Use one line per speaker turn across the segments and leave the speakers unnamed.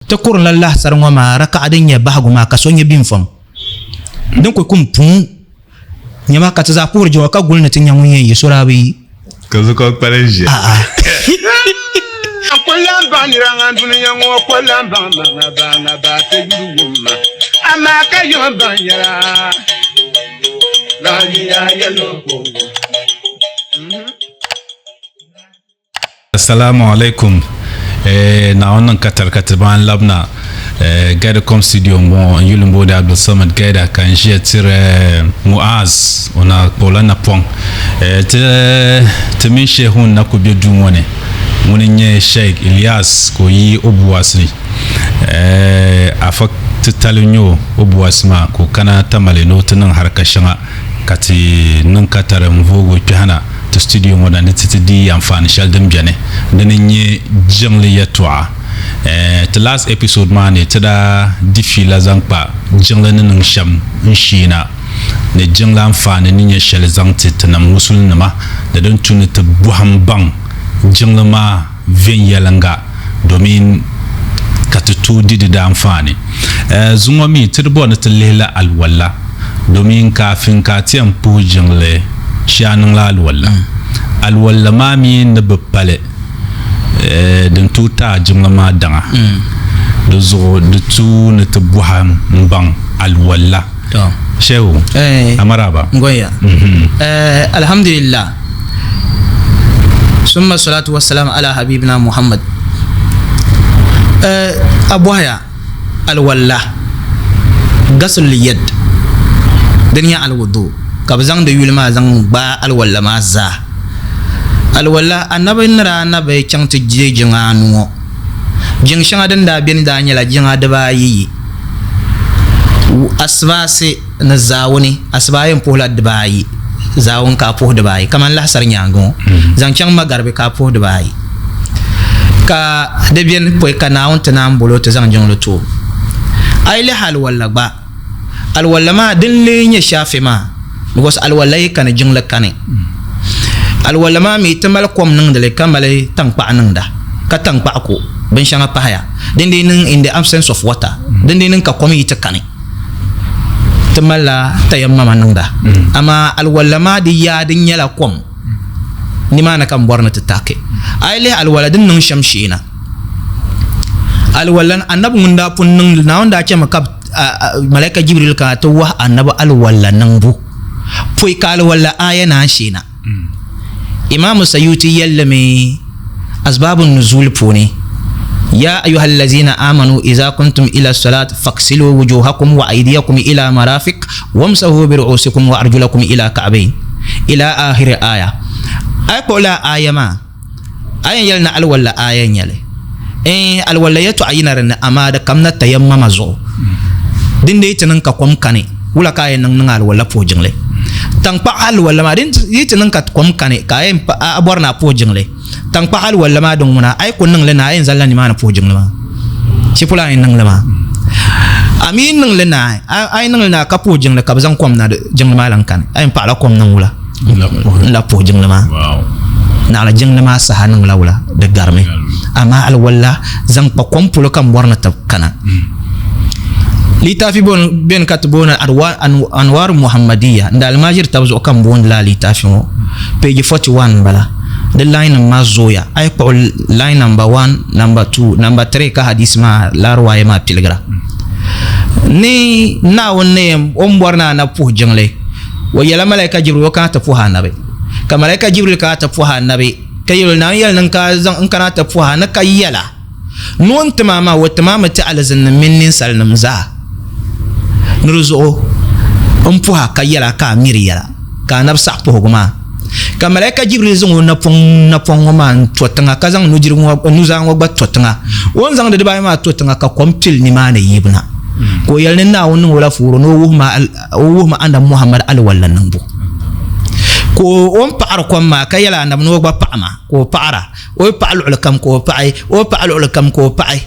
Ti kurinla lahisari ŋɔ maa rakaɣa din nyɛ bahigu maa ka so nyɛ binfɔŋ din kuli kum puun nyɛma ka ti zaa puhiri jiŋɔ ka guli ni ti nya ŋun yɛn yi so daa bi yi.
Ka zuɣu kpalim ʒiya.
A'a.
N ku lan baŋ nira ŋan dunia ŋɔ ku lan baŋ ma ŋa ba ŋa ba ti yuli wum ma, amaa ka yiŋ baŋ yɛla lahiya yɛlo ko.
Assalamu alaikum eh, Naawuni niŋ ka tari ka ti baŋ labina eh, Gaidacom studio n bɔŋɔ n yuli n booni Abdul Samad Gaida ka n ʒiya tiri eh, Muaz o na kpuɣila napɔŋ eh, ti, ti mini Sheikh ŋun na kuli be duu ŋɔ ni ŋuni n nyɛ Sheikh Ilyas ka o yi Obuasi ni eh, afa titali n nyɛ o Obuasi maa ka o kana Tamale ni o ti niŋ haraka shɛŋa ka ti niŋ ka tari n-vooi o kpɛhi na ti studio ŋɔ na ni ti ti di anfaani shɛli din beni. Dini n-nyɛ jiŋli yɛltɔɣa. Ti last episode maa ni ti daa di fiila zaŋ kpa jiŋli ni niŋ shɛm n-sheena ni jiŋli anfaani ni nyɛ shɛli zaŋ ti tinim musulinima ni din tu ni ti bɔhim baŋ jiŋli maa viɛnyɛliŋga domin ka ti tooi di di daanfaani. Zuŋɔ mi ti di bɔri ni ti lihi la alwala domin kaafin ka a ti yɛn puhi jiŋli shee a niŋla alwala. Alwala maa mi ni bi pali din tooi ti a jiŋli maa daŋa. Di zuɣu di tu ni ti bɔhim m-baŋ alwala. Shehu, a maraba.
Ngoya. Alhamdulillah. Summa salatu wa salam ala habibina Muhammad. A bɔhaya alwala gasul yad din nyɛ alwudu ka bi zaŋ di yuli maa zaŋ gbaai alwala maa zaa. Alwala anabi ni daa na bi chaŋ ti je jiŋa anu ŋɔ jiŋ shɛŋa din daa beni daa nyɛla jiŋa dibaayi yi asibaasi ni zaawuni asibaa yɛn puhila dibaayi zaawuni ka a puhi dibaayi kamani lahisari nyaangi ŋɔ zaŋ chaŋ magaribi ka a puhi dibaayi ka di beni pɔi ka Naawuni ti naan boli o ti zaŋ jiŋli ti o. A yi lihi aliwalla gba, aliwalla maa din lee nyɛ shaafi maa because aliwalla yi kani jiŋli kani. Aliwalla maa mi ti mali kom niŋdi li ka mali tankpaɣu niŋda ka tankpaɣu ko binshɛŋa pahaya din dii niŋ in the absence of water din dii niŋ ka kom yi ti kani. Ti malila tayammama niŋda, amaa alwala maa di yaa di nyɛla kom. Nimaani ka m bɔri ni ti tahiki. A yi lihi alwala din niŋ shɛm sheena, alwala anabi ŋun daa pun niŋ li, Naawuni daa chɛmi ka Malaika Jibril kana ti wahi anabi alwala niŋbu pɔi ka alwala aaya naan sheena. Imaamu Sayuti yɛlli mi Asbaabu Nuzuul puuni, Ya ayuha allazina amanu iza kuntum ila salat faghsilu wujuhakum wa aydiyakum ila marafiq wamsahu bi ru'usikum wa arjulakum ila ka'bayn ila akhiri aya. A yi kpuɣi lala aya maa, a yɛn yɛli ni alwala aya n-nyɛ li. Ɛɛn, alwala yɛtɔɣa yina din ni, amaa di kamina tayammama zuɣu. Din dii ti niŋ ka kom kani, wula ka a yɛn niŋ niŋ alwala puhi jiŋli? Taŋkpaɣu alwala maa, din yi ti niŋ ka kom kani ka a yɛn a bɔri ni a puhi jiŋli, taŋkpaɣu alwala maa din ŋuna, a yi ku niŋ li naai, a yɛn zalila nimaani puhi jiŋli maa. Shi polo a yɛn niŋ li maa. A mi yi niŋ li naai, a yi niŋ li naai ka puhi jiŋli ka bɛ zaŋ kom na jiŋli maa lan kani, a yɛn paɣila kom niŋ wula? N-lahi puhi jiŋli maa. Naɣila jiŋli maa saha niŋla wula? Di garimi. Amaa alwala zaŋ kpa kom polo ka m bɔri ni ti kana. Litaafi beni ka ti booni Anwar Muhammadiya n daalmaajiri taba zuɣu ka m booni lala litaafi ŋɔ. Page 41 m-bala. Di line nim maa zooya. A yi kpuɣi line number 1, number 2, number 3 ka hadisi maa la riwaaya maa piligira. Ni Naawuni ni yɛn o ni bɔri ni a na puhi jiŋli, o yɛla Malaika Jibril o kana ti puhi Anabi. Ka Malaika Jibril kana ti puhi Anabi ka yɛli o, Naawuni yɛli ni n kana zaŋ n kana ti puhi a ni ka yɛla. Ni o ni tim a maa, o tim a mi ti alizinnim mini ninsalinim zaa. Ni di zuɣu m puhi a ka yɛl a ka a miri yɛla, ka a nabi saɣi puhigu maa. Ka Malaika Jibril zaŋ o napɔŋ napɔŋ ŋɔ maa n-to tiŋa, ka zaŋ nudirigu ŋɔ nuzaa ŋɔ gba to tiŋa. O ni zaŋ di dibaayi maa to tiŋa, ka kom pili nimaani yibu na. Ka o yɛli ni Naawuni niŋ o la fuuro ni o wuhi ma o wuhi ma Anabi Muhammad alwala niŋbu. Ka o ni paɣiri kom maa ka yɛli Anabi ni o gba paɣi ma, ka o paɣira. O yi paɣi luɣili kam ka o paɣi, o yi paɣi luɣili kam ka o paɣi.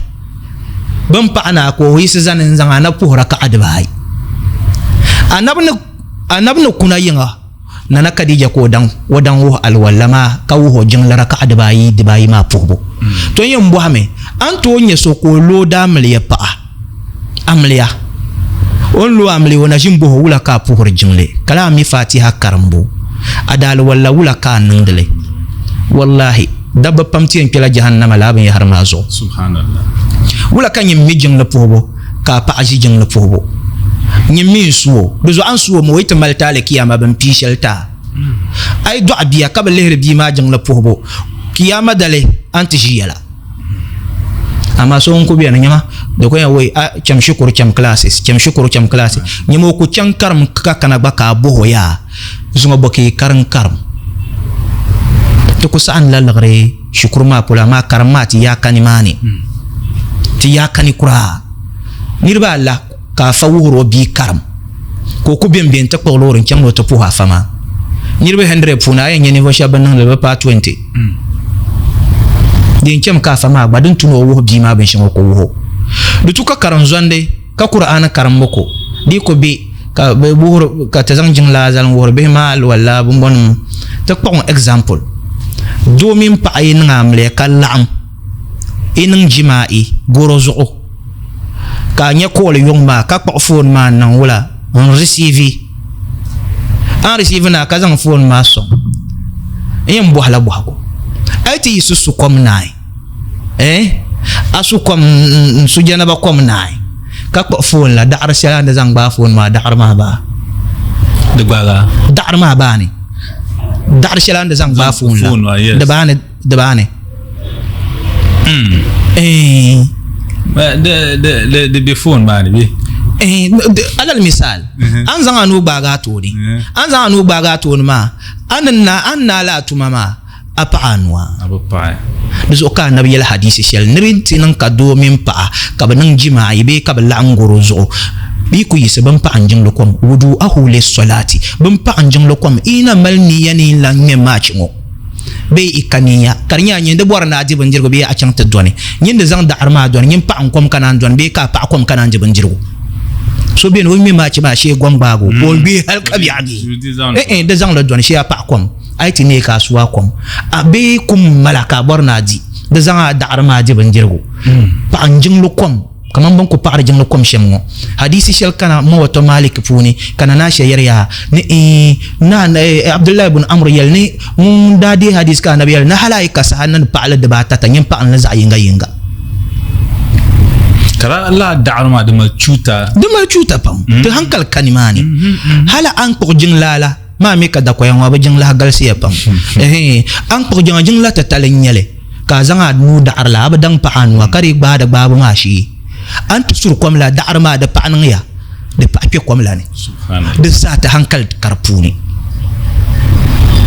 Bɛ ni paɣi naai ka o yiɣisi zani n-zaŋ Anabi puhi rakaɣa dibaayi. Anabi ni Anabi ni kuna yiŋa, Nana Kadija ka o daŋ o daŋ wuhi alwala maa ka wuhi o jiŋli rakaɣa dibaayi dibaayi maa puhibu. To n yɛn bɔhimi, A ni tooi nya so ka o loodi amiliya paɣa, amiliya. O ni lo amiliya o na ʒi m-bɔh o wula ka a puhiri jiŋli, ka laa mi Fatiha karimbu. A daaliwal la wula ka a niŋdi li? Wallahi, dabba pam ti yɛn kpɛla jahannama lala binyɛhiri maa zuɣu.
Subhanallah.
Wula ka nyin mi jiŋli puhibu ka a paɣa ʒi jiŋli puhibu? Nyin mi n-su o. Di zuɣu a ni su o mi o yi ti mali taali kiyama bɛ ni pii shɛli ti a. A yi dɔɣi bia ka bi lihiri bia maa jiŋli puhibu, kiyama dali a ni ti ʒi yɛla. Amaa so ŋun ku beni nyama di ku yɛn woi a cham shikuru cham classes cham shikuru cham classes nyama o ku chaŋ karim ka kana gba ka a bɔh o yaa zuŋɔ bɔ ka yi karim karim ti ku saɣim la liɣiri shikuru maa polo amaa karim maa ti yaa ka nimaani ti yaa ka ni kuraa niriba ala ka afa wuhiri o bia karim ka o ku beni beni ti kpuɣi loori n-chaŋ ni o ti puhi afa maa. Niriba 100 puuni a yɛn nya ninvuɣ shɛba bɛn niŋdi li bi paai 20. Di yɛn chami ka afa maa gba din tu ni o wuhi bia maa binshɛŋa o ku wuhi o. Di tu ka karinzɔndi ka Kur'aani karimbu ko di ku be ka bɛ wuhiri ka ti zaŋ jiŋlaa zali n-wuhiri bihi maa alwala bimbɔnim. Ti kpuɣim example, doo mini paɣa yi niŋ amiliya ka laɣim yi niŋ jimaa'i goro zuɣu ka a nya call yuŋ maa ka kpuɣi phone maa n-niŋ wula n-receive a ni receive na ka zaŋ phone maa sɔŋ n yɛn bɔhila bɔhigu a yi ti yiɣisi su kom naai eh a su kom n su janaba kom naai ka kpuɣi phone la daɣiri shɛli a ni zaŋ gbaai phone maa daɣiri maa baa
di gbaagi
daɣiri maa baa ni daɣiri shɛli a ni zaŋ gbaai phone la di baa ni di baa ni
Eh. Di be phone maa ni bee?
Eh, alal misal mhm. an zaŋ a nuu gbaagi a tooni mhm. an zaŋ a nuu gbaagi a tooni maa a ni na a ni naai lala tuma maa a paɣi a nua di zuɣu ka anabi yɛli hadisi shɛli ni di ti niŋ ka doo mini paɣa ka bi niŋ jimaayi bee ka bi laɣim goro zuɣu bɛ yi ku yiɣisi bɛ ni paɣi n jiŋli kom wudu'ahu lis-salati bɛ ni paɣi n jiŋli kom yi na mali niya ni n lan ŋmɛ maachi ŋɔ bee i ka niya ka di nyɛla nyin di bɔri ni a di bindirigu bee a chaŋ ti dɔni, nyin di zaŋ daɣiri maa dɔni, nyin paɣi n-kom ka naan dɔni bee ka a paɣi kom ka naan di bindirigu. So beni o ŋme maachi maa shee gom gbaagi o ka o gbe hali ka biɛɣu neei. Eh-eh, di zaŋ li dɔni shee a paɣi kom, a yi ti neei ka a su a kom a bee kum m-mali a ka a bɔri ni a di, di zaŋ a daɣiri maa di bindirigu. Paɣi n-jiŋli kom. Kaman bɛ ni ku paɣiri jiŋli kom shɛm ŋɔ. Hadiisi shɛli kana Muwatta Malik puuni ka Nana Aisha yɛri yaha, ni iin, na, Abdullahi bun Amr yɛli ni ŋun daa deei hadiisi ka Anabi yɛli ni hali a yi ka saha ni ni paɣi li dibaatata nyin paɣim li zaɣ yiŋga yiŋga.
Ka lala daɣiri maa di mali chuuta?
Di mali chuuta pam. Ti hankali ka nimaani. Hali a ni kpuɣi jiŋlaa la maa mi ka dakoya ŋɔ bi jiŋlahi galisiya pam. Ɛhɛn, a ni kpuɣi jiŋa jiŋla titali n-nyɛ li. Ka a zaŋ a nuu daɣiri la, a bi daŋ paɣi a nua, ka di gbaai di gbaabu maa shee. A ni ti suri kom la, daɣiri maa di paɣi niŋ ya, di paɣi kpe kom la ni. Di zaa ti hankali ka di puuni.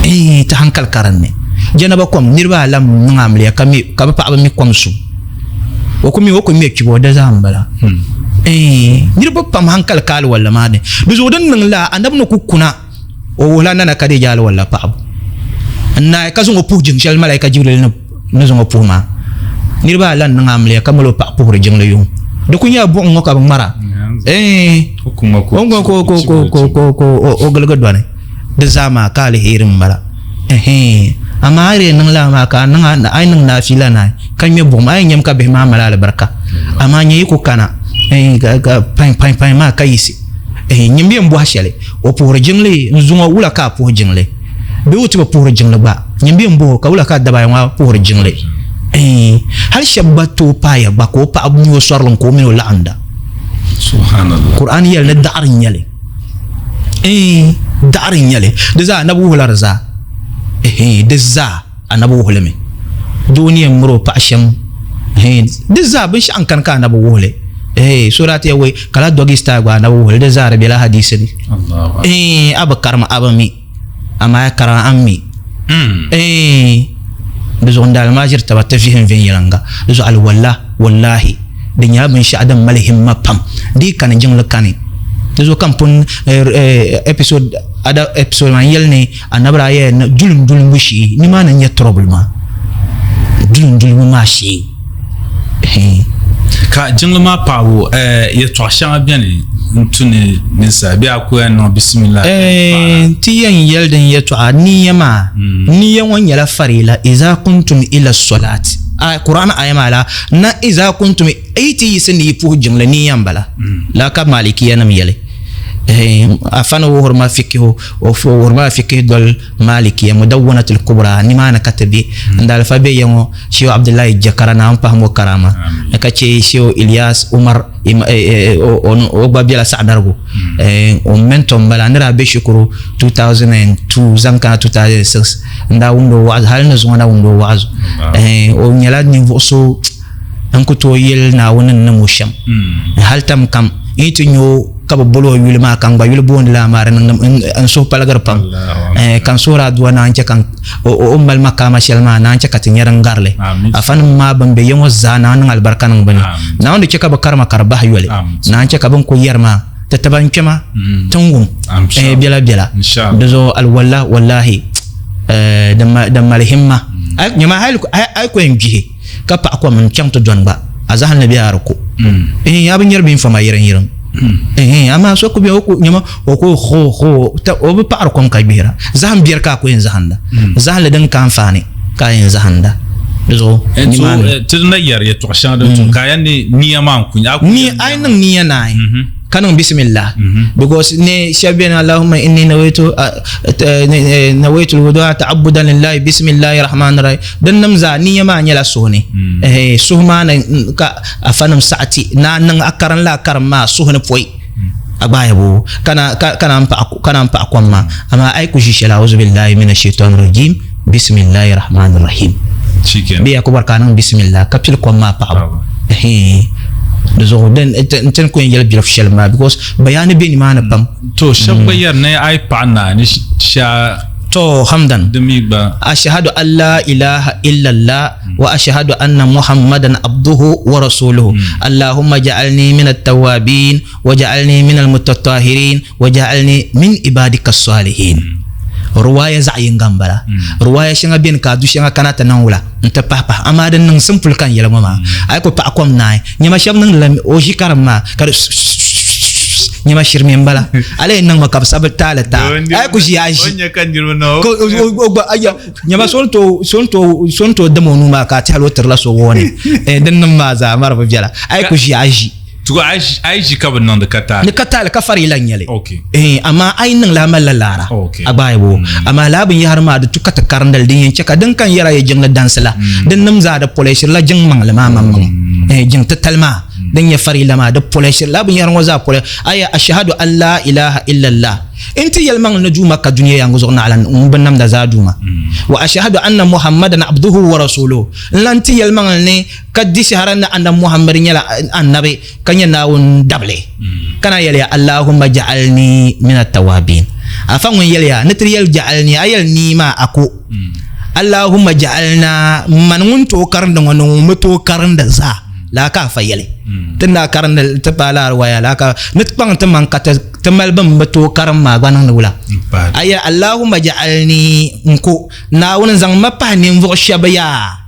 Eeh, ti hankali ka din ni. Janaba kom, niriba alam niŋ amiliya ka mi, ka bɛ paɣaba mi kom su. O ku mi o ku ŋme kpibu, o da zaa m-bala. Eeh, niriba pam hankali ka aliwalli maa ni. Di zuɣu din niŋ la, anabi ni ku kuna. O wuhila Nana Kadija alwala paɣibu n-naai ka zaŋ o puhi jiŋ shɛli Malaika Jibril ni zaŋ o puhi maa. Niriba ala n-niŋ amiliya ka mali o paɣa puhiri jiŋli yuŋ. Di kuli nyɛla buɣim ŋɔ ka bɛ ŋmara. Eeh! O ŋɔ ka o giligi dɔni. Di zaa maa ka aliheri m-bala. Ɛhɛɛn! Amaa a yi di yɛn niŋ lala maa ka a niŋ a yi niŋ naafila naai ka ŋme buɣim, a yɛn nyami ka bihi maa mali alibarika. Amaa nyɛ yi ku kana ka pain pain pain maa ka yiɣisi. Ehe, nyini bɛ yɛn bɔhi shɛli, o puhiri jiŋli n-zuŋɔ wula ka a puhi jiŋli? Bee o ti bi puhiri jiŋli gba, nyini bɛ yɛn bɔhi o ka wula ka a dabaaya ŋɔ a puhiri jiŋli? Ehe, hali shɛba gba tooi paaya gba ka o paɣa mi o sɔrilim ka o mini o laɣinda.
Subhanallah.
Kur'an yɛli ni daɣiri n-nyɛ li. Ehe, daɣiri n-nyɛ li. Di zaa anabi wuhila di zaa. Ehe, di zaa anabi wuhi li mi. Doo ni yɛn miri o paɣa shɛm, ehe, di zaa binshɛɣu n-kani ka anabi wuhi li. Ehe, so daa ti yɛli wai ka la doggy style gba anabi wuhi li, di zaa di bela hadiisi ni. Ehe, a bi karim a bi mi, amaa a karim a ni mi. Ehe, di zuɣu n daa almaajiri taba ti vihim viɛnyɛliŋga. Di zuɣu alwala, wallahi, di nyɛla binshɛɣu din mali himma pam. Di yi kani jiŋli kani. Di zuɣu ka m pun episode, other episode maa n yɛli ni Anabi daa yɛli ni dulim dulimbu shee nimaani n-nyɛ trouble maa. Dulim dulimbu maa shee.
Ka jiŋli maa paɣibu yɛtɔɣ shɛŋa beni n-tu ni ninsal bee a ku yɛn niŋ bisimila?
Ti yɛn yɛli din yɛtɔɣa niya maa. Niya ŋɔ nyɛla farila, iza kuntum ila sɔlaati. Qur'an aya maa la na iza kuntum yi ti yiɣisi ni yi puhi jiŋli niya m-bala la ka malikiya nim yɛli. Afani wuhiri ma fikihu, o wuhiri ma fikihi doli malikiya mudawwanatul kubra nimaani ka ti be. N daalifa be ya ŋɔ Shehu Abdullahi Jakara Naawuni pahim o karaama ka che Shehu Ilyas Umar o gba bela Saɣidarigu. O mentor m-bala ni daa be shikuru 2002 zaŋ kana 2006 n daa wumdi o wa'azu hali ni zuŋɔ na wumdi o wa'azu. O nyɛla ninvuɣ so n ku tooi yɛli Naawuni ni niŋ o shɛm. Hali tam kam n yi ti nya o ka bi boli o yuli maa ka n gba yuli booni laa maa di niŋdi n suhu paligiri pam. Ka n suhiri aduwa naan chɛ ka o ni mali makaama shɛli maa naan chɛ ka ti nya din gari li. Afanim maa bɛn be ya ŋɔ zaa Naawuni niŋ alibarika niŋ bɛ ni. Naawuni di chɛ ka bɛ karima ka di bahi yoli. Naan chɛ ka bɛ ni kul yɛri maa ti tiba n-kpɛma ti ni wum biɛla biɛla. Di zuɣu alwala wallahi din mali himma. Nyama hali a yi ku yɛn gbihi ka paɣi kom n-chaŋ ti dɔni gba, a zahim ni bee a di ku. A bi nyari binfama yiriŋ yiriŋ. Amaa so ku be o ku nyama o ku ho ho o bi paɣiri kom ka gbihira. Zahim biɛri ka a ku yɛn zahinda. Zahimli din ka anfaani ka a yɛn zahinda. Di zuɣu nimaani.
Ti na yɛri yɛtɔɣ shɛŋa din tum ka a yɛn ni nia maa n-ku nyɛ.
A yi niŋ nia naai ka niŋ bisimilah because ne shɛba beni Allahumma inni nawaitu nawaitu al-wudu'a ta'abbudan lillahi bisimillahi rahmanir rahim. Din nim zaa nia maa nyɛla suhu ni. Suhu maa ni ka afanim saɣiti ni a niŋ a karinla a karim maa suhu ni pɔi. A gbaai bo ka naan paɣi kom maa. Amaa a yi ku ʒi shɛli a'uzu billahi mina shaitani rajim bisimillahi rahmani rahim. Bee a ku bɔri ka a niŋ bisimillah ka pili kom maa paɣibu. Di zuɣu n ti ni ku yɛn yɛli bilifu shɛli maa because bayaani be nimaani pam.
To shɛba gba yɛri ni a yi paɣi naai ni sha
To hamdan.
Di mi gba.
Ashahadu an la ilaha illallah wa ashahadu anna muhammadan abduhu wa rasuluhu. Allahumma ja'alni min at-tawwabin wa ja'alni min al-mutatahhirin wa ja'alni min ibadika as-salihin. Ruwaya zaɣ yinga m-bala. Ruwaya shɛŋa beni ka a du shɛŋa kana ti niŋ wula n-ti pahi pahi. Amaa din niŋ simple ka n yɛli ŋɔ maa. A yi ku paɣi kom naai, nyama shɛba niŋdila o ʒi karim maa ka di nyama shirimi m-bala. A lee niŋmi ka bɛ sabi taali taai. A yi ku ʒi a ʒi. O gba aya nyama so ni tooi dim o nuu maa ka a tɛhili o tirila so warning. Din niŋ maa zaa mari bi viɛla. A yi ku ʒi a ʒi.
Tugu a yi ʒi ka bi niŋdi ka taali.
Ni ka taali ka farila n-nyɛ li. Amaa a yi niŋ li a malila laara. A gbaai bo. Amaa lala binyɛhiri maa di tu ka ti karindi li din yɛn chɛ ka din ka n yɛra ya jiŋli dansi la din nim zaa di polishirila jiŋ maŋli maa maŋmaŋa. Jiŋ titali maa din nyɛ farila maa di polishiri lala binyɛhiri ŋɔ zaa poli aya ashahadu an laa ilaha illallah n ti yɛlimaŋli ni Duuma ka dunia yaŋgu zuɣu naɣila ŋun bi namda zaa Duuma wa ashahadu anna Muhammadan abduhu wa rasuluhu n lan ti yɛlimaŋli ni ka di shɛhira ni Annabi Muhammad nyɛla Annabi ka nyɛ Naawuni dabili, ka naan yɛli ya, Allahumma ja'alni min at-tawabin. Afa ŋun yɛli ya, ni ti yɛli ja'alni, a yɛli nii maa a ko. Allahumma ja'alna, mani ŋun tooi karindi ŋɔ ni ŋun bi tooi karindi zaa, laa ka afa yɛli. Ti ni daa karindi ti paai la riwaya laa ka ni ti kpaŋ ti maŋ ka ti mali bɛn bi tooi karim maa gba niŋdi wula. A yɛli, Allahumma ja'alni n ko, Naawuni zaŋ ma pahi ninvuɣ shɛba yaa.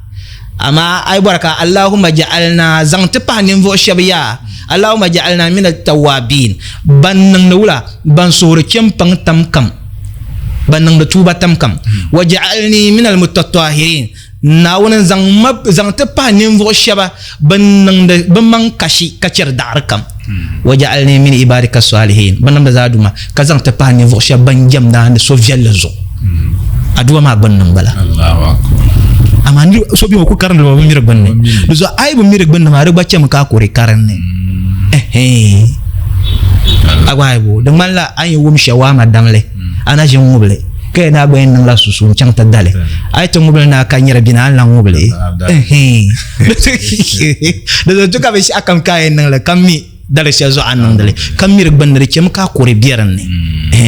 Amaa a yi bɔri ka Allahumma ja'alna zaŋ ti pahi ninvuɣ shɛba yaa, Allahumma ja'alna min at-tawwabin, ban niŋdi wula, ban suhuri chɛmpaŋ tam kam, ban niŋdi tuuba tam kam, wa ja'alni min al-mutatahhirin, Naawuni zaŋ ma zaŋ ti pahi ninvuɣ shɛba ban niŋdi bɛ maŋ kashi ka chɛri daɣiri kam, wa ja'alni min ibadika salihin, bɛ niŋdi zaa Duuma, ka zaŋ ti pahi ninvuɣ shɛba ban jɛmdi a ni so viɛlli zuɣu. Aduwa maa gbunni m-bala. Amaa niri so bɛ o ku karindi o bi miri gbunni. Di zuɣu a yi bi miri gbunni maa di gba chɛmi ka a ku di karinni. A gba ayi bo di ŋmanila a ni wum shawaama damli a na ʒi ŋubili ka yɛn a gba yɛn niŋla susu n-chaŋ ti dali. A yi ti ŋubili ni a ka nyari bini a ni lan ŋubili. Di zuɣu tu ka binshɛɣu kam ka a yɛn niŋli ka mi. Dali shɛli zuɣu a ni niŋdi li ka miri gbunni di chɛmi ka a kuri biɛri ni.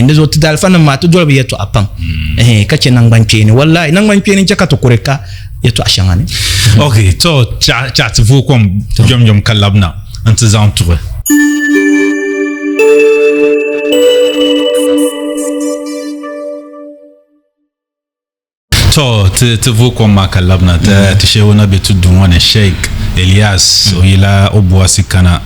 Di zuɣu ti daalifanim maa ti doli bi yɛtɔɣa pam ka chɛ naŋgbankpeeni. Wallahi naŋgbankpeeni n-chɛ ka ti kuri ka yɛtɔɣa shɛŋa ni.
Ok, to chaɣ ti vooi kom yomyom ka labina nti zaŋ tuɣi. To ti ti vooi kom maa ka labina ti shehu na be ti duu ŋɔ ni Sheikh Elias o yila o buwasi kana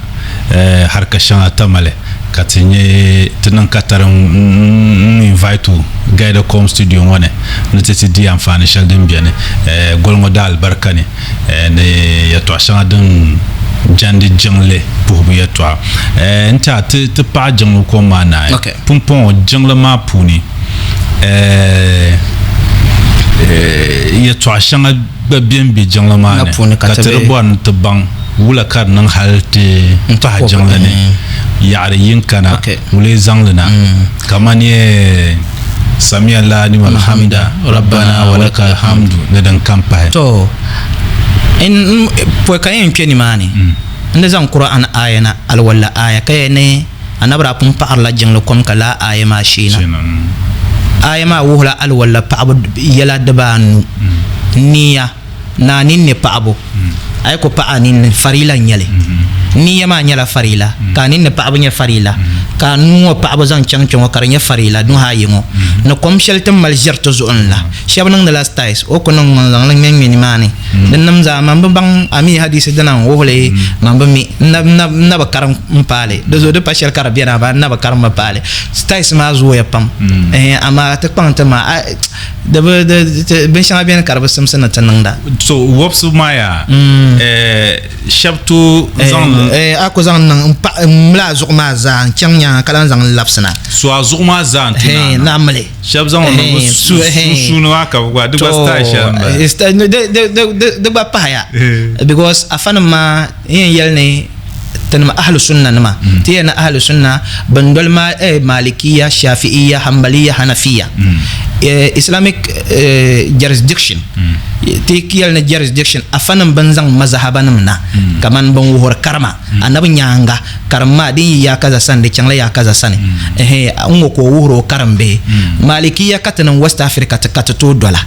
Harika shɛŋa Tamale ka ti nyɛ ti niŋ katari n invite o Guidacom studio ŋɔ ni ni ti ti di anfaani shɛli din beni goli ŋɔ daalibarika ni ni yɛltɔɣa shɛŋa din jɛndi jiŋli puhibu yɛltɔɣa. N tiɛha ti ti paɣi jiŋli kom maa naai. Pumpɔŋɔ jiŋli maa puuni yɛltɔɣa shɛŋa gba bɛ n be jiŋli maa ni ka ti di bɔri ni ti baŋ wula ka di niŋ hali ti pahi jiŋli ni yaɣiri yin kana wula zaŋli na kamani samiya la liman hamida rabbana wa lakal hamdu ni din kam pahi.
To n pɔi ka yɛn kpe nimaani n ni zaŋ Qur'an aya na alwala aya ka yɛn ni Anabi daa pun paɣirila jiŋli kom ka lala aya maa sheena. Aya maa wuhila alwala paɣibu yɛla dibaanu. Niya, ni a ninni paɣibu. A yi ku paɣi a ninni, fariila n-nyɛ li. Niya maa nyɛla fariila, ka a ninni paɣibu nyɛ fariila, ka a nuu ŋɔ paɣibu zaŋ chaŋ kpe ŋɔ ka di nyɛ fariila, nuhi ayi ŋɔ. Ni kom shɛli ti ni mali ʒiri ti zuɣu ni la, shɛba niŋdila styles, o ku niŋ ŋ-ŋ zaŋ li ŋmɛŋmɛ nimaani. Din nim zaa, man bi baŋ a mi hadiisi dina n-wuhi li, man bi mi. N na bi karim m-paai li. Di zuɣu di pa shɛli ka di beni amaa n na bi karimmi paai li. Styles maa zooya pam. Amaa ti kpaŋ ti maa, di bi, di, binshɛŋa beni ka di bi simsi ni ti niŋda.
So wobisibu maa yaa, shɛba tooi zaŋ li.
A ku zaŋ niŋ m-mili a zuɣu maa zaa n-chaŋ nyaaŋa ka lahi zaŋ li labisina.
So a zuɣu maa zaa n-ti naai
na? Naam mili.
Shɛba zaŋ li niŋ bɛ sunsuuni maa ka bɛ gba, di gba style shɛli m-bala.
Di gba pahaya because afanim maa n yɛn yɛli ni tinim ahlu sunna nima ti yɛli ni ahlu sunna bin doli malikiya, shafi'iya, hanbaliya, hanafiya islamic jurisdiction ti yɛli ni jurisdiction afanim bin zaŋ mazahaba nim na kamani bin wuhiri karima anabi nyaanga karim maa din yi yaa kaza sani di chaŋla yaa kaza sani n ŋɔ ka o wuhiri o karim bihi malikiya ka ti niŋ West Africa ka ti tooi dola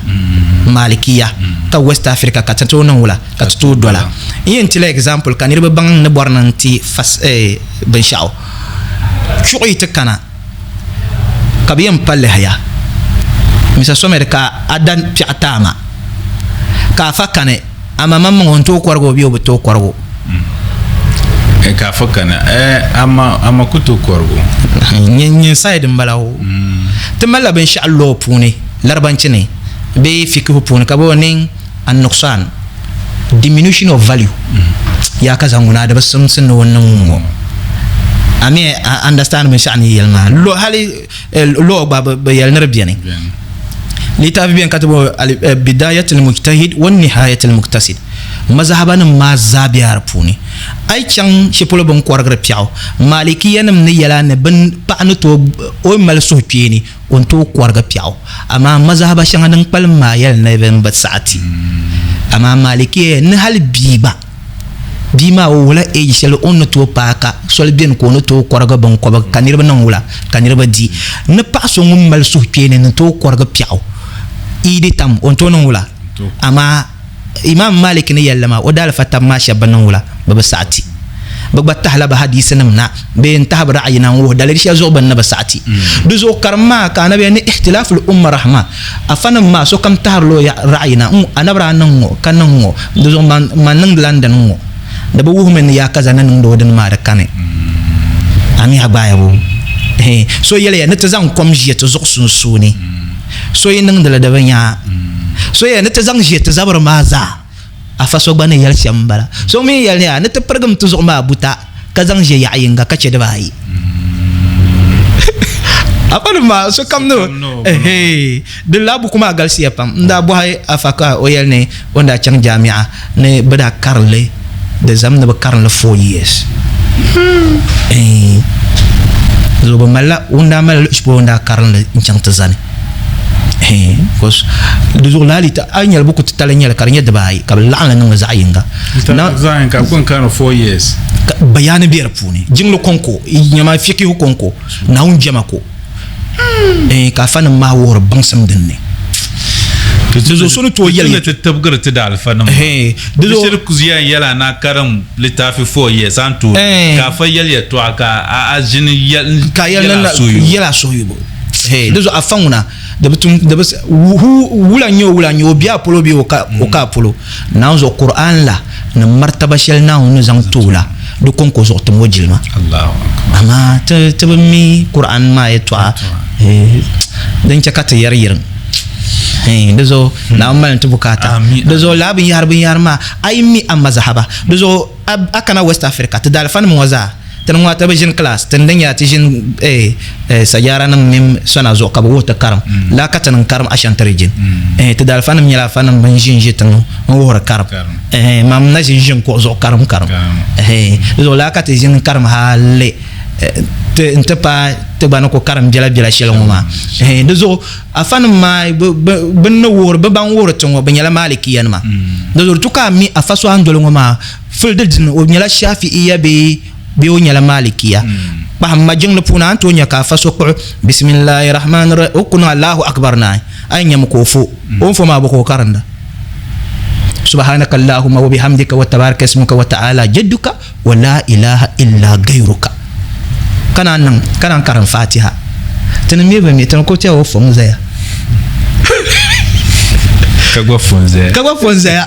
malikiya ka West Africa ka ti tooi niŋ wula ka ti tooi dola. N yɛn tila example ka niriba baŋ ni bɔri ni n ti fas eh, binshɛɣu. Chuɣu yi ti kana ka bɛ yɛn pa lihiya, Mr. Somed ka a da piɛɣu ti a ma ka a fa kani amaa maŋmaŋ o ni tooi kɔrigi o bee o bi tooi kɔrigi o.
Eh, ka a fa kani eh, ama ama ku tooi kɔrigi o.
Nyin side m-bala o. Ti malila binshɛɣu law puuni laribanchi ni bee fikihu puuni ka bɛ niŋ An-nuqsan, diminution of value, yaa ka zaŋ ŋuna di bi simsi ni o niŋ ŋ-ŋɔ. A mi a understand binshɛɣu ni yi yɛli maa. Lo, hali law gba bi yɛli ni di beni. Litaafi beni ka ti boli Bidayat al-Mujtahid wa Nihayat al-Muqtasid. Mazahaba nim maa zaa be a di puuni. A yi chaŋ shɛli polo bini kɔrigiri piɛɣu, Malikiya nim ni yɛli a ni bini paɣa ni tooi o yi mali suhukpeeni O ni tooi kɔrigi piɛɣu, amaa mazahaba shɛŋa din kpalim maa yɛli ni bɛ ni bi saɣi ti. Amaa Malikiya yɛli ni hali bia gba, bia maa o wuhila age shɛli o ni ni tooi paai ka soli beni ka o ni tooi kɔrigi binkɔbiga ka niriba niŋ wula ka niriba di. Ni paɣa so ŋun mali suhukpeeni ni tooi kɔrigi piɛɣu Eid tam o ni tooi niŋ wula? Amaa Imam Malik ni yɛli li maa, o daalifa taba maa shɛba bi niŋ wula? Bɛ bi saɣi ti. Bɛ gba tahila bɛ hadiisinim na bee n-tahi bɛ ra'ayi na n-wuhi daliri shɛli zuɣu bɛ ni bi saɣi ti. Di zuɣu karim maa ka Anabi yɛli ni ikhtilaful umma rahma, afanim maa sokam tahirila o ra'ayi na, n Anabi daa niŋ ŋ-ŋɔ ka niŋ ŋ-ŋɔ, di zuɣu man niŋdila n dini ŋ-ŋɔ. Di bi wuhimi ni yaa kaza ni niŋdi o dini maa di kani. A mi a gbaaya boo? So yɛliya ni ti zaŋ kom ʒiɛ ti zuɣu sunsuuni. So yi niŋdi li di bi nya. So yɛli ni ti zaŋ ʒiɛ ti zabiri maa zaa, afa so gba ni yɛli shɛm m-bala. So mi yɛli ni a ni ti pirigim ti zuɣu maa buta ka zaŋ ʒiɛ yaɣ yiŋga ka chɛ dibaayi. Afa nim maa sokam ni ehee di laa buku maa galisiya pam. N daa bɔhi afa ka o yɛli ni o ni daa chaŋ jaami'a ni bɛ daa karim li di zam ni bɛ karim li 4 years. So bɛ malila ŋun daa mali luɣushɛli polo ŋun daa karim li n-chaŋ ti zani. Because di zuɣu laa lita a yi nyɛli buku titali n-nyɛli ka di nyɛ dibaayi ka bɛ laɣim li niŋ li zaɣ yinga.
Zaɣ yinga ka bɛ kɔŋ karim 4 years.
Bayaani be di puuni. Jiŋli kɔŋko, nyama fikihu kɔŋko, Naawuni jɛma ko. Ka afanim maa wuhiri baŋsim din ni. Di zuɣu so ni tooi yɛli
yɛltɔɣa. Ti tibigiri ti daalifanima. Di zuɣu shiri yɛn yɛli a na karim litaafi 4 years a ni tooi ka afa yɛli yɛltɔɣa ka a ʒini yɛli a suhuyubu.
Yɛli a suhuyubu. Di zuɣu afa ŋuna di bi tum di bi wula n-nyɛ o wula n-nyɛ o be a polo bee o ka a polo. Naawuni zuɣu Qur'an la ni martaba shɛli Naawuni ni zaŋ ti o la. Di kɔŋko zuɣu tim o jilima. Amaa ti ti bi mi Kur'an maa yɛtɔɣa din chɛ ka ti yɛri yiriŋ. Di zuɣu Naawuni mali ti bukaata. Di zuɣu lala binyɛhiri binyɛhiri maa a yi mi a mazahaba. Di zuɣu a kana West Africa ti daalifanima ŋɔ zaa ti ni ŋɔ ti bi ʒini class ti ni din nyɛla ti ʒini sajaara nim mini sona zuɣu ka bi wuhi ti karim lala ka ti niŋ karim Ashanti region. Ti daalifanima nyɛla afanim bin ʒi n-ʒi tiŋ n-wuhiri karim. Mam na ʒi n-ʒini kuɣu zuɣu karim karim. Di zuɣu lala ka ti ʒini n-karim hali nti paai ti gba ni ku karim biɛla biɛla shɛli ŋɔ maa. Di zuɣu afanim maa bɛ ni wuhiri bɛ ban wuhiri ti ŋɔ bɛ nyɛla Malikiyanima. Di zuɣu di tu ka a mi afa so a ni doli ŋɔ maa fuli di dini o nyɛla Shafi'iya bee bee o nyɛla Malikiya. Kpahim ma jiŋli puuni a ni tooi nya ka afa so kpuɣi Bisimilahi Rahmani Rahim o ku niŋ Allahu Akbar naai a yi nyami ka o fo o ni fo maa bɔ ka o karinda. Subhanaka Allahumma wa bihamdika wa tabaraka ismuka wa ta'ala jadduka wa la ilaha illa gayruka. Ka naan niŋ ka naan karim Fatiha. Ti ni mi bi mi ti ni ku tiɛhi o fom zaya.
Ka gba fom zaya.
Ka gba fom zaya.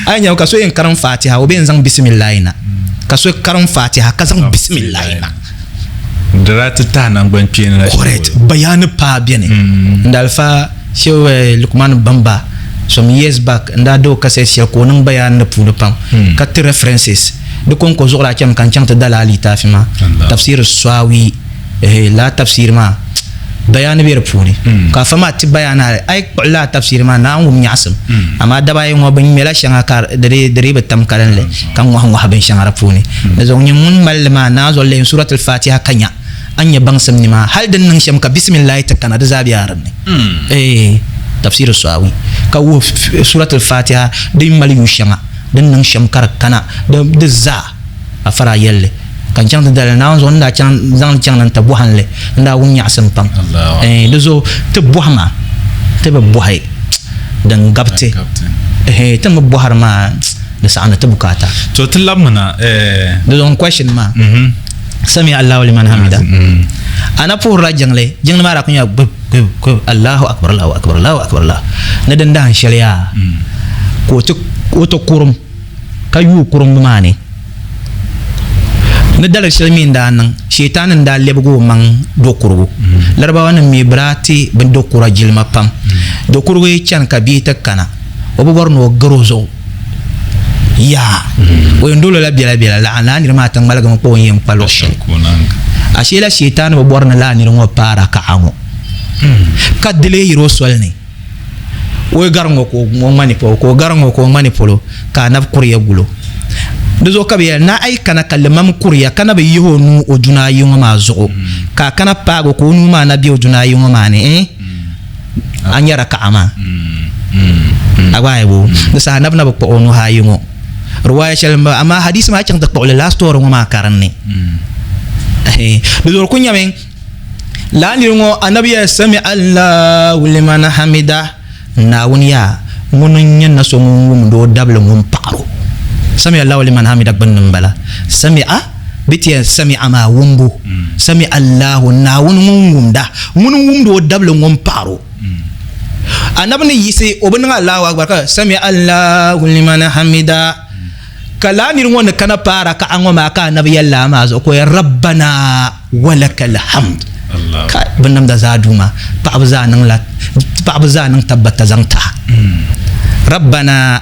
A yi nya ka so yɛn karim Fatiha o bɛ yɛn zaŋ bisimilahi na. Ka so karim Fatiha ka zaŋ bisimilahi na.
Di daa ti tahi naŋgban kpeeni la.
Correct. Bayani paa beni. N daalifa Shehu Lukman Bamba some years back n daa da o kasɛt shɛli ka o niŋ bayani di puuni pam ka ti references. Di kɔŋko zuɣu daa chami ka n chaŋ ti da lala litaafi maa Tafsir Sawi lala tafsir maa bayani be di puuni ka afa maa ti bayani hali a yi kpuɣi lala tafsir maa naan wum nyaɣisim amaa daba ayi ŋɔ bɛ ŋmɛla shɛŋa ka di dii bi tam kalinli ka ŋɔhi ŋɔhi binshɛŋa di puuni. Di zuɣu nyin ŋun mali li maa naan zuɣu lihim Suratul Fatiha ka nya a ni nya baŋsim ni maa hali di ni niŋ shɛm ka bisimillahi ti kana di zaa bela dinni. Eeh Tafsir Sawi ka wuhi Suratul Fatiha din mali yu shɛŋa din niŋ shɛm ka di kana di zaa afa daa yɛli li ka n chaŋ ti dali Naawuni zuɣu n daa chaŋ zaŋ li chaŋ na n-ti bɔhim li n daa wum nyaɣisim pam. Eeh di zuɣu ti bɔhima ti bi bɔhi din gabiti eeh ti mi bɔhiri maa di saɣindi ti bukaata.
To ti labimina eh.
Di zuɣu n question maa Sami Allahu liman hamida a na puhirila jiŋli jiŋli maa daa kuli nyɛla gbib gbib gbib Allahu akbar Allahu akbar Allahu akbar Allah ni din dahin shɛli yaa ka o ti o ti kurum ka yuui kurumbu maa ni ni daliri shɛli mi n-daa niŋ Shiitaani n-daa lɛbigi o maŋ dokurugu Larabawa nim mi bɛ daa ti bɛ dokura jilima pam dokurugu yi chani ka bia ti kana o bi bɔri ni o gari o zuɣu yaa o yɛn dolo la biɛla biɛla lala lala niri maa ti ŋmaligimi kpa o ni yɛn kpa luɣu shɛli ashee la Shiitaani bi bɔri ni lala niri ŋɔ paai raka'a ŋɔ ka di lee yiri o soli ni o yi gari ŋɔ ka o ŋmani polo ka o gari ŋɔ ka o ŋmani polo ka anabi kuriya gulo di zuɣu ka bi yɛli ni a yi kana ka limam kuriya ka na bi yihi o nuu o duna ayi ŋɔ maa zuɣu ka a kana paagi o ka o nuu maa na bɛ o duna ayi ŋɔ maa ni eh a nyɛ raka'a maa a gba ayi bo di saha anabi na bi kpuɣi o nuhi ayi ŋɔ riwaaya shɛli n amaa hadisi maa chaŋ ti kpuɣili last story ŋɔ maa karinni di zuɣu ku nyɛmi Lala niri ŋɔ anabi yɛli sami Allahu liman hamida Naawuni yaa ŋuni n-nyɛ na so ŋun wumdi o dabili ŋun paɣir o. Sami Allahu liman hamida gbunni m-bala. Sami'a bɛ ti yɛli sami'a maa wumbu. Sami Allahu Naawuni ŋun wumda ŋuni n-wumdi o dabili ŋun paɣir o. Anabi ni yiɣisi o bi niŋ Allahu akbar ka sami Allahu liman hamida. Ka lala niri ŋɔ ni kana paai raka'a ŋɔ maa ka anabi yɛli lala maa zuɣu ka o yɛli Rabbana walakal hamd. Ka binnamda zaa Duuma, paɣaba zaa niŋ la paɣaba zaa niŋ tabbata zaŋ ti a. Rabbana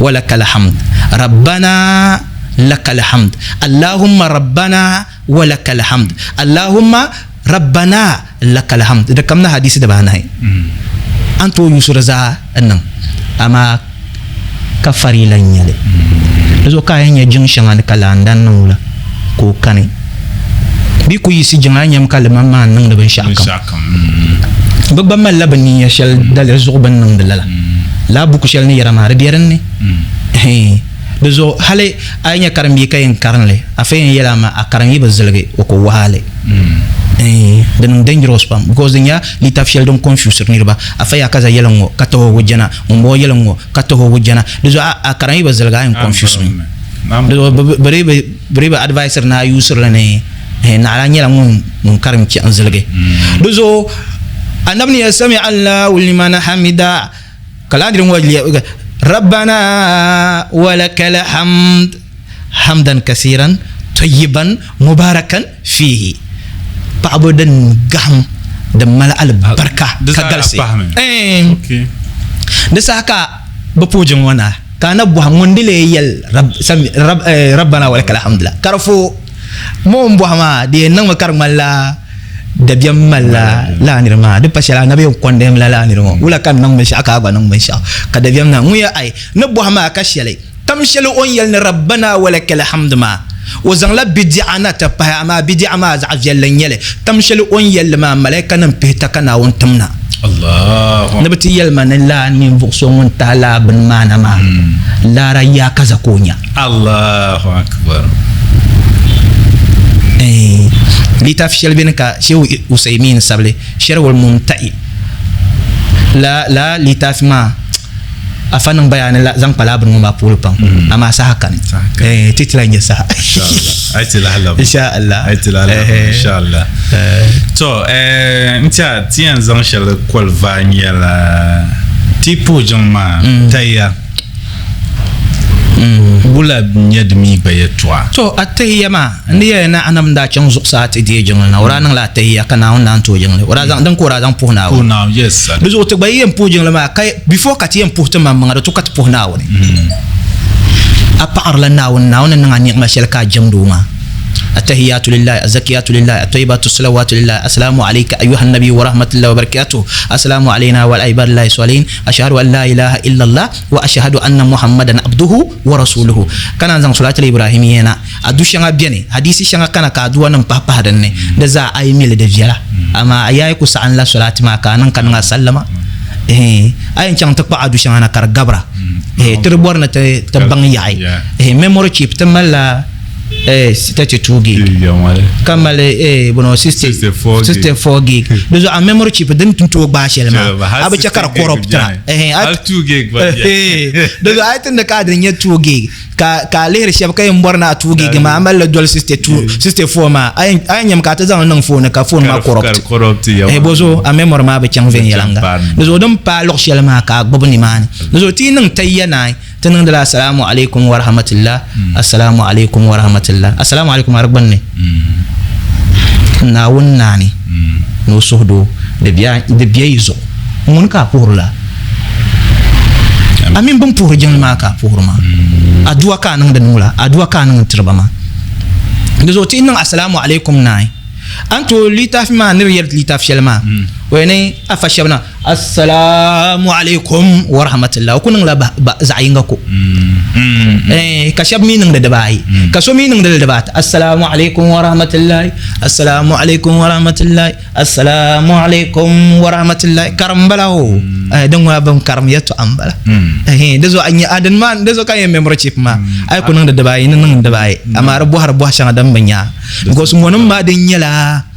walakal hamd. Rabbana lakal hamd. Allahumma rabbana walakal hamd. Allahumma rabbana lakal hamd. Di kamina hadisi dibaanahi. A ni tooi yuusi di zaa n-niŋ amaa ka farila n-nyɛ li. Di zuɣu ka a yɛn nya jiŋ shɛŋa ni ka laandan niŋ o la ka o kani. Bɛ ku yiɣisi jiŋ a nyami ka limam maa niŋdi binshɛɣu kam. Bɛ gba malila bɛ ninya shɛli daliri zuɣu bɛ ni niŋdi lala. Lala buku shɛli ni yɛra maa di be din ni. Di zuɣu hali a yi nya karimbia ka yɛn karim li, afa yɛn yɛli a ma a karim yi bi ziligi o ku wahi a li. Di niŋ dangerous pam because di nyɛla litaafi shɛli din confusiri niriba. Afa yaa ka za yɛli ŋ-ŋɔ ka tahi o wujana, ŋumbɔŋɔ yɛli ŋ-ŋɔ ka tahi o wujana. Di zuɣu a karim yi bi ziligi a yɛn confuse mi. Di zuɣu bɛ dii bi advisiri ni a usiri li ni naɣila nyɛla ŋun karim chɛ n-ziligi. Di zuɣu Anabi ni yɛli sami Allahu liman hamida. Ka lala niriba ŋɔ Rabbana walakal hamd hamdan kasiran tayyiban mubarakan fihi. Paɣaba din gahim din mali alibarika ka galisi. Di saha ka bɛ puhi jiŋ ŋɔ na ka a na bɔhi ŋun di lee yɛli Rabbana walakal hamd la ka di fo ma o ni bɔhi maa di yɛn niŋmi ka di ŋmanila dabiɛm malila lala niri maa di pa shɛli a na bi yɛn kɔndɛm la lala niri ŋɔ wula ka n niŋ binshɛɣu ka a gba niŋ binshɛɣu ka dabiɛm na ŋun yɛli ai ni bɔhi maa ka shɛli tam shɛli o ni yɛli ni Rabbana walakal hamd maa o zaŋla bidi'a na ti pahi amaa bidi'a maa zaɣ viɛlli n nyɛli tam shɛli o ni yɛli maa malaikanim pihita ka Naawuni tim na ni bɛ ti yɛli ma ni laa ninvuɣ so ŋun tahi laa bini maa na maa laara yaa kaza ka o nya.
Allahu akbar.
Litaafi shɛli beni ka Shehu Usaymin sabili Sharhul Mumta'i la la litaafi maa afa niŋ bayaani la zaŋ kpa laa bini ŋɔ maa puuni pam mm. amaa saha kani eh, ti tila nyɛ saha
inshallah inshallah to eh, n tiɛha ti yɛn zaŋ shɛli koli vaai nyɛla ti puhi jiŋ maa mm. taya Wula n-nyɛ di mi gba yɛtɔɣa?
To, Attahiyya maa, n di yɛli ni Anabi n-daa chaŋ zuɣusaa ti deei jiŋli na, o daa niŋla Attahiyya ka Naawuni naan ti o jiŋli. O daa zaŋ, din ka o daa zaŋ puhi Naawuni.
Puhi Naawuni, yes.
Di zuɣu ti gba yi yɛn puhi jiŋli maa, ka before ka ti yɛn puhi ti maŋmaŋa, di tu ka ti puhi Naawuni. A paɣirila Naawuni, Naawuni ni niŋ a niɣima shɛli ka a jɛmdi o maa. Attahiyatu lillahi, azzakiyatu lillahi, attayyibatu salawatu lillahi, assalamu alayka ayyuhan nabiyyu wa rahmatullahi wa barakatuh, assalamu alayna wa ala ibadillahi salihin, ashhadu an la ilaha illallah wa ashhadu anna muhammadan abduhu wa rasuluhu. Ka naan zaŋ solatul ibrahimiyya na. Adu shɛŋa beni, hadiisi shɛŋa kana ka aduwa nim pahi pahi din ni, di zaa a yi mi li di viɛla. Amaa a yaai ku saɣim la solati maa ka a niŋ ka niŋ a sallama. Ehe, a yɛn chaŋ ti kpaɣi adu shɛŋa na ka di gabira. Ehe, ti di bɔri ni ti baŋ yaɣi. Ehe, memory chip ti malila 32 gig ka mali eh, 64 gig di zuɣu a memory chip din tun tooi gbaai shɛli maa a bi chɛ ka di corrupt di zuɣu a yi ti ni ka di nyɛ 2 gig ka ka a lihiri shɛba ka yɛn bɔri ni a 2 gig maa a malili doli 62 64 maa a yɛn nyɛmi ka a ti zaŋli niŋ phone ka phone maa corrupt bo zuɣu a memory maa bi chaŋ viɛnyɛliŋga di zuɣu din paai luɣu shɛli maa ka a gbubi nimaani di zuɣu ti yi niŋ tayya naai Ti niŋdila Asalaamu alaikum wa rahmatullah, Asalaamu alaikum wa rahmatullah, Asalaamu alaikum maa di gbunni Naawuni naani ni o suhudoo di be yi zuɣu. Ŋuni ka a puhiri la? A mini bɛn puhiri jiŋli maa ka a puhiri maa. Aduwa ka a niŋdi niŋ la, aduwa ka a niŋ n-tiri ba maa. Di zuɣu ti yi niŋ Asalaamu alaikum naai, a ni tooi litaafi maa ni di yɛli litaafi shɛli maa, o yɛn ni afa shɛba na. Assalamu alaikum wa rahmatullah. O ku niŋla zaɣ yinga ko. Eh, ka shɛba mi niŋdi dibaayi. Mm. Ka so mi niŋdi li dibaata. Assalamu alaikum wa rahmatullah. Assalamu alaikum wa rahmatullah. Assalamu alaikum wa rahmatullah. Karim bala ho. Mm. Eh, din ŋuna bin karim yɛtɔɣa n bala. Mm. Eh, di zuɣu a din maa di zuɣu ka yɛn memory chip maa. A yi ku niŋdi dibaayi ni niŋdi dibaayi. Amaa di bɔhiri bɔhi shɛŋa din bi nya. Because ŋɔnim maa din nyɛla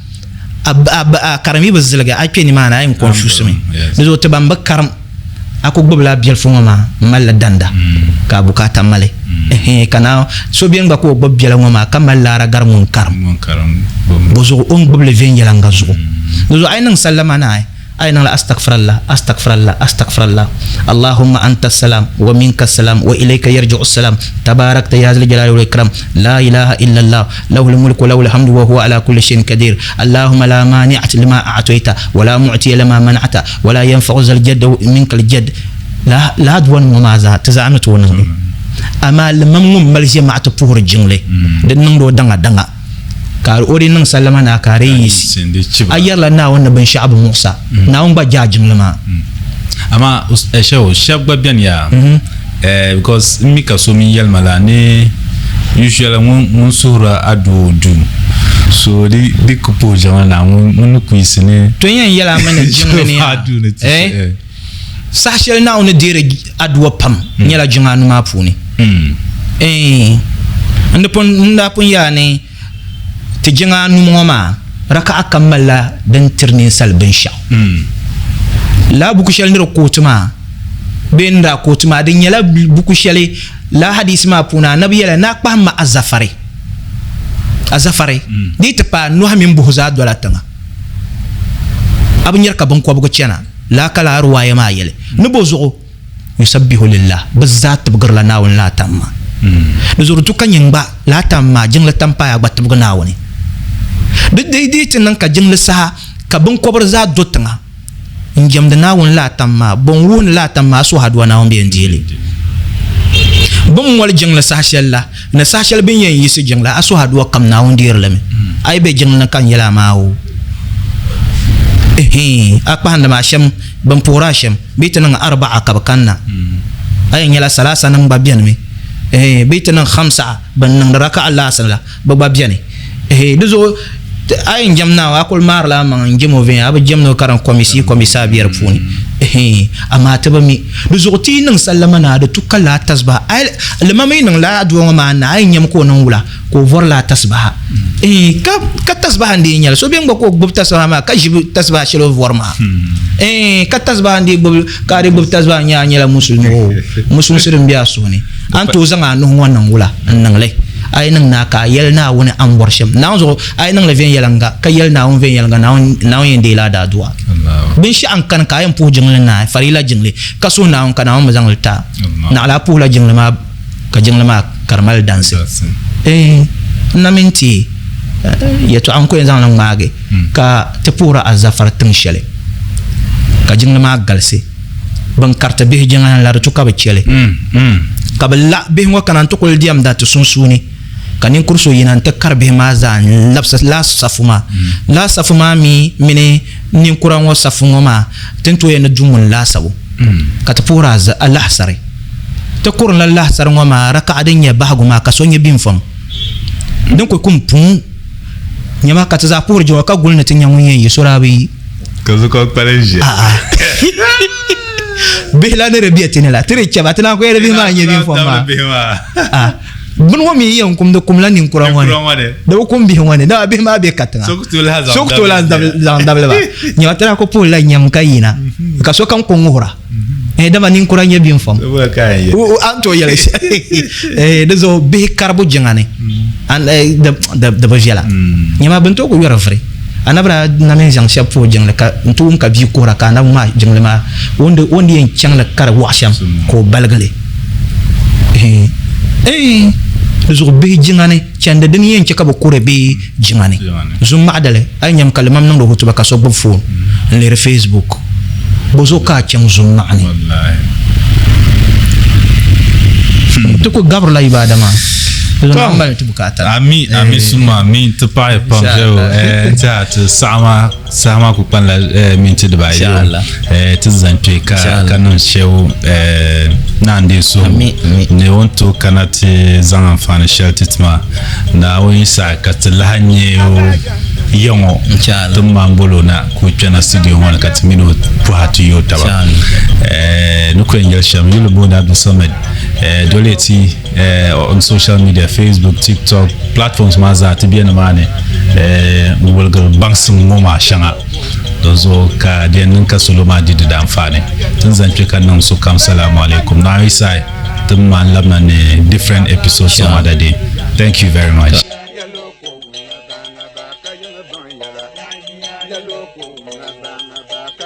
a karim yi bi ziligi a kpɛ nimaani a yɛn confuse mi di zuɣu ti ban bi karim a ku gbubila biɛlifu ŋɔ maa n malila danda mm. ka a bukaata mali mm. ka na so bɛni gba ka o gbubi biɛla ŋɔ maa ka mali laara gari ŋun karim bo zuɣu o ni gbubili viɛnyɛliŋga zuɣu mm. di zuɣu a yi niŋ sallama naai A yi niŋla Astagfirallah, Astagfirallah, Astagfirallah, Allahumma anta salam wa minka salam wa ilayka yarji'u salam, tabarakta ya zal jalali wal ikram, la ilaha illa Allah, lahul mulku wa lahul hamdu wa huwa ala kulli shay'in qadir, Allahumma la mani'a lima a'tayta wa la mu'tiya lima mana'ta wa la yanfa'u zal jadd minkal jadd. Lala aduwa nim ŋɔ maa zaa ti zaa ni tooi niŋ li. Amaa limam ŋun mali ʒema'ati puhiri jiŋli din niŋdi o daŋa daŋa. Ka o di niŋ sallama na ka di yiɣisi. A yɛrila Naawuni ni binshɛɣu bi muɣis a. Mm. Naawuni gba je a jiŋli maa.
Mm. Amaa eh, Shehu, shɛba gba beni yaa mm-hmm. eh, because n mi ka so min yɛli ma la ni usually ŋun suhuri adua duu so di di ku puhi jiŋli na ŋun ni ku yiɣisi ni
to yɛn yɛla mi ni jiŋli ni yaa eh? Saha shɛli Naawuni ni deeri adua pam mm. nyɛla jiŋa anu maa puuni. Mm. Eh, n di pun n daa pun yɛla ni ti jiŋa anu ŋɔ maa raka'a kam malila din tiri ninsal binshɛɣu. Mm. Lala buku shɛli ni di kootu maa bee n daa kootu maa di nyɛla buku shɛli la hadisi maa puuni anabi yɛla ni a kpahim ma azafari azafari di ti paai nɔhi mini buhi zaa dola tiŋa a bi nyari ka binkɔbigu chana. Lala ka lala riwaaya maa yɛli. Ni bo zuɣu? Yusabbihu lillah, bɛ zaa tibigirila Naawuni laatam maa. Di zuɣu di tu ka nyin gba laatam maa jiŋli tampaai a gba tibigi Naawuni. Di di di ti niŋ ka jiŋli saha ka binkɔbiri zaa do tiŋa n-jɛmdi Naawuni laatam maa, bɔ n-wuhi ni laatam maa a suhi aduwa Naawuni bɛ yɛn deei li. Bɛ ni moli jiŋli saha shɛli la, ni saha shɛli bɛ ni yɛn yiɣisi jiŋli, a suhi aduwa kam Naawuni deeri li mi. A yi be jiŋli ni ka n yɛli a maa o, ɛhɛin, a kpahindi maa shɛm, bɛn puhiri a shɛm. Bɛ yi ti niŋ arba'a ka bɛ kanna, a yɛn nyɛla salaasa nim gba beni mi, bɛ yi ti niŋ khamsa'a ban niŋdi raka'a laasi la bɛ gba beni. Di zuɣu a yɛn jɛm Naawuni a kuli maarila a maŋa n-jɛm o viɛnyɛla, a bi jɛmdi o ka di komisi komisa be di puuni. Amaa ti bi mi. Di zuɣu ti yi niŋ sallama ni a di tu ka lala tasbaha, limam yi niŋ lala aduwa ŋɔ maa ni a yɛn nyami ka o niŋ wula? Ka o vɔri lala tasibaha. Eeh ka ka tasibaha n-dii nyɛli. So beni gba ka o gbubi tasibaha maa ka ʒi tasibaha shɛli o vɔri maa. Eeh ka tasibaha n-dii gbubi ka a dii gbubi tasibaha n-nyɛ a nyɛla musulimi oo. Musulinsi din be a suhu ni. A ni tooi zaŋ a nuhi ŋɔ niŋ wula n-niŋ li? A yi niŋ naa ka a yɛli Naawuni a ni bɔri shɛm. Naawuni zuɣu a yi niŋ li viɛnyɛliŋga ka yɛli Naawuni viɛnyɛliŋga Naawuni Naawuni yɛn deei la a daadua. Binshɛɣu n-kani ka a yɛn puhi jiŋli naai, farila jiŋli, ka suhi Naawuni ka Naawuni mi zaŋ li ti a. Naɣila a puhila jiŋli maa ka jiŋli maa ka di mali dansi. Eeh n na mini ti yɛtɔɣa n ku yɛn zaŋ li ŋmaagi ka ti puhiri Azafar tiŋ shɛli ka jiŋli maa galisi. Bɛn kariti bihi jiŋa ni la di tu ka bɛ chɛ li. Ka bɛ la bihi ŋɔ kana nti kuli diɛmda ti sunsuuni ka ninkur so yina nti kari bihi maa zaa n-labisi laa safu maa. Laa safu maa mi mini ninkura ŋɔ safu ŋɔ maa ti ni tooi yɛn ni du ŋuni laasabu ka ti puhiri alahasari. Ti kurinla lahisari ŋɔ maa rakaɣa din nyɛ bahigu maa ka so nyɛ binfam din kuli kum puun nyɛma ka ti zaa puhiri Jehova ka guli ni ti nya ŋun yɛn yi so daa bi yi.
Ka zuɣu kpalim ʒiya.
A'a. Bihi la ni di be ti ni la, ti di chɛba, ti naan ku yɛli bihi maa n-nyɛ binfam maa. A'a. Bini ŋɔ mi yɛn kumdi kumla ninkura ŋɔ ni, di bi kum bihi ŋɔ ni, dama bihi maa be katiŋa. So ku tooi lahi zaŋ dabili ba. Nyɛma ti daa ku puhirila nyam ka yina, ka sokam ku ŋuhira. Eh, dama ninkura nyɛ binfam. A ni tooi yɛli shɛli. Di zuɣu bihi karibu jiŋa ni di bi viɛla. Nyama bɛ ni tooi ku yɔri vuri. Anabi daa na mini zaŋ shɛba puhi jiŋli ka n ti wum ka bia kuhira ka anabi ŋmaai jiŋli maa o ni yɛn chaŋ li ka di waɣa shɛm ka o baligi li. Di zuɣu bihi jiŋa ni chandi dini yɛn chɛ ka bɛ kuri bɛ jiŋa ni. Zumaɣidali, a yi nyam ka limam niŋdi hutuba ka so gbubi foon n-lihiri Facebook, bɔzuɣu ka a chaŋ zumaɣa ni? Ti ku gabirila ibaada maa. Di zuɣu Naawuni mali ti bukaata.
Ami, ami suma, ami ti paɣi pam shɛbu. N tiɛha ti saɣa maa saha maa ku kpanila minti dibaayi ti zaŋ kpe ka ka niŋ shɛbu naan deei suhu ni o ni tooi kana ti zaŋ anfaani shɛli ti ti maa Naawuni yi saɣi ka ti lahi nyɛ o ya ŋɔ ti ma n boli o na ka o kpɛna studio ŋɔ ni ka ti mini o pɔha ti yo taba ni ku yɛn yɛli shɛm yuli booni Abdulsamad doli ti on social media Facebook, TikTok platforms maa zaa ti be nimaani n woligiri baŋsim ŋɔ maa shɛŋa dinzuɣu ka di yɛn niŋ ka salo maa di di daanfaani ti ni zaŋ kpe ka niŋ sokam salamu alaikum Naawuni sahi ti ni maan labina ni different episodes some other day. Thank you very much.